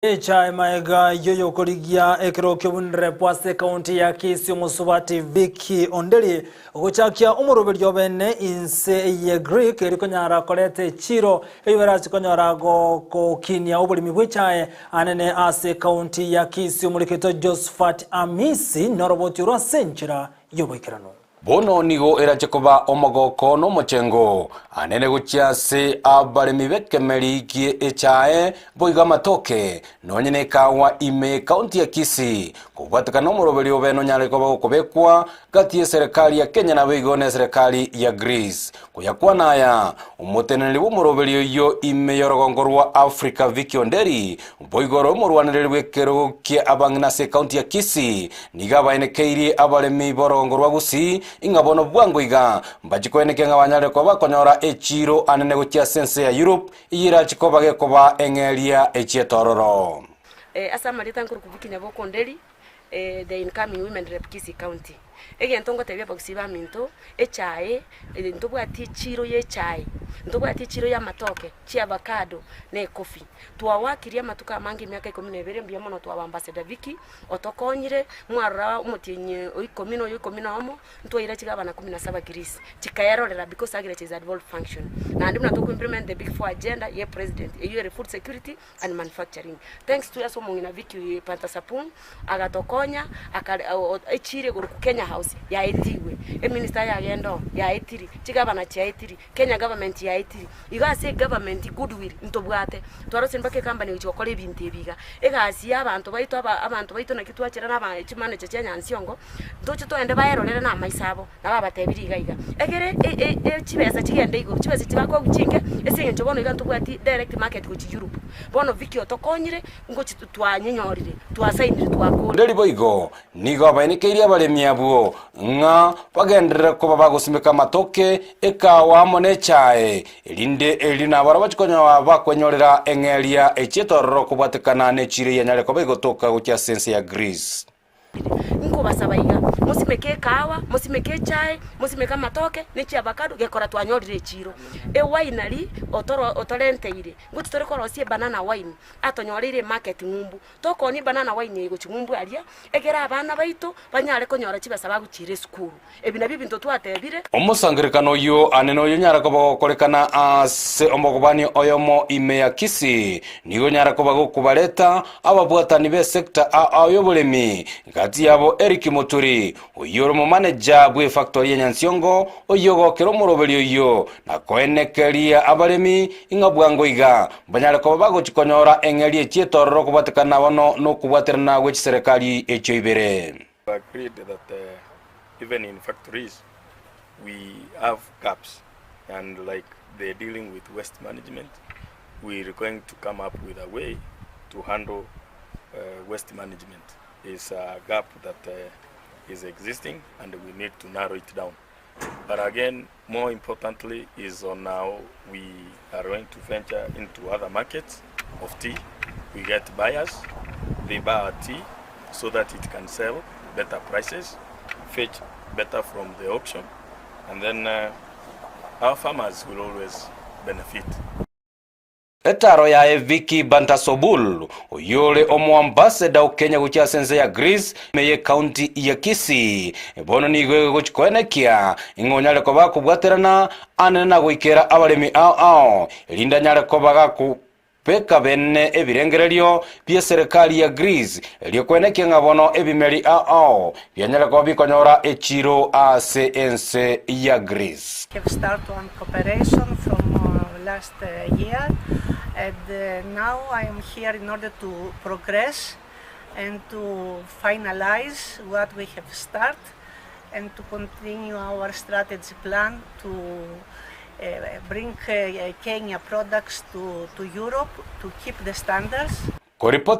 Echae maega y'oyokorigia ekero ki'obonrepwa ase ekaunti ya Kisii omosubati Vicky Onderi gochakia omoroberio obene inse ye Greek eri konyara koreta echiro eyio barache konyora gokinia oboremi bw'echae anene ase ekaunti ya Kisii omorikito Josephat Amisi noroboti orwo ase enchera y'oboikeranu. Bono nigo erache koba omogoko na omochengo anene gochia ase abaremi b'ekemeri gie echae, boigo amatoke, nonye nekawa ime y'ekaunti ya Kisii, kobwatekana nomoroberio obe nonyare koba gokobekwa gati y'eserekari ya Kenya naboigo neserekari ya Greece. Koyakwana aya, omoteneneri bw'omoroberio oyio ime y'orogongo rwa Africa Vicky Onderi, boigo ore omorwanereri bw'ekerogo kia abang'ina ase ekaunti ya Kisii, Nigo abaenekeirie abaremi b'orogongo rwa Gusii ing'a bono bwango iga mbachie koenekia ng'a banyarire koba bakonyora echiiro anene gochia ase ense ya Europe, eyio erachie koba gekoba eng'eria echiete ororo. Ase amarieta nkorokwa Vicky Nyaboke Onderi, the incoming women rep Kisii County. Egento ngotebia abagusii baminto, echae, ntobwati echiro ya echae, ntobwati echiro ya amatoke, chiavacado, na ecoffee. Twawakirie amatuko amange emiaka ikomi na ebere mbuya mono twaba Ambassador Vicky, Otokonyire, mwarora omotienyi o ikomi na oyo ikomi na omo, ntwaira chigabana kumi na saba Greece, chikaerorera because agriculture is a devolved function. Naende buna toko implement the big four agenda ye president, eyio ere food security and manufacturing. Thanks to ase omong'ina Vicky Pantasapung, agatokonya, akare echire igoro Kenya House yaetigwe, eminister yagenda oo yaetiri, chigabana chiaetiri, Kenya government yaetiri, igo ase egovernment goodwill ntobwate, twarosire mpaka ecompany egochia gokora ebinto ebi iga. Egasi ya abanto baito aba abanto baito naki twachera na aba chimanager chia Nyansiongo, ntoche togende baerorere na amaiso abo, nabo abatebirie iga iga. Ekere e- e chibesa chigende igoro, chibesa echi bakoegwa chinke, ase eng'encho bono iga ntobwati direct market gochia Europe. Bono Vicky otokonyire, ngochi twanyenyorire, twasainire twakorire. Nderi boigo Nigo abaenekeirie abaremi abwo ng'a bagenderere koba bagosimeka amatoke, ekawa amo nechae, erinde erio nabarabwo bachie konyora bakwenyorera eng'eria echiete ororo kobwatekana nechiiro eyanyare koba egotoka gochia ase ense ya Greece. Nkobasaba iga, mosimeke ekahawa, mosimeke echae, mosimeke amatoke, ne chiavacado, gekora twanyorire echiiro. Ewinery otoro otorenteire, ngochi tore korosia ebanana wine, atonyoreire emarket ng'umbu. Tokonia ebanana wine eye gochia ng'umbu aria, egere abana baito banyare konyora chibesa bagochiira esukuru. Ebi nabio ebinto twatebire. Omosangererekano oyio ane noyo onyare koba gokorekana ase omogobani oyomo ime ya Kisii, nigo onyare koba gokobareta ababwatani b'esecta ao y'oboremi, gati yabo Eric Muturi, oyio ore omomaneja bw'efactory ya Nyansiongo, oyio ogokera omoroberi oyio na koenekeria abaremi ing'a bwango iga mbanyare koba bagochia konyora eng'eria echiete ororo kobwatekana bono nokobwaterana gwe chiserekari echio ibere. We agreed that even in factories we have gaps and like the dealing with waste management we are going to come up with a way to handle waste management is a gap that is existing and we need to narrow it down but again more importantly is on how we are going to venture into other markets of tea we get buyers they buy our tea so that it can sell better prices fetch better from the auction and then uh, our farmers will always benefit. Etaro yaye Vicky Bantasobul, oyio ore omoambassador o Kenya gochia ase ense ya Greece ime y'ecounty ya Kisii, bono nigo egochia koenekia ng'a onyare koba akobwaterana anene na goikera abaremi ao ao, erinde anyare koba gakobeka bene ebirengererio bi'eserekari ya Greece, erio koenekia ng'a bono ebimeri ao ao bianyare koba bikonyora echiro ase ense ya Greece. Have start one cooperation from last year and now I am here in order to progress and to finalize what we have start and to continue our strategy plan to bring Kenya products to, to Europe to keep the standards. Koripoti.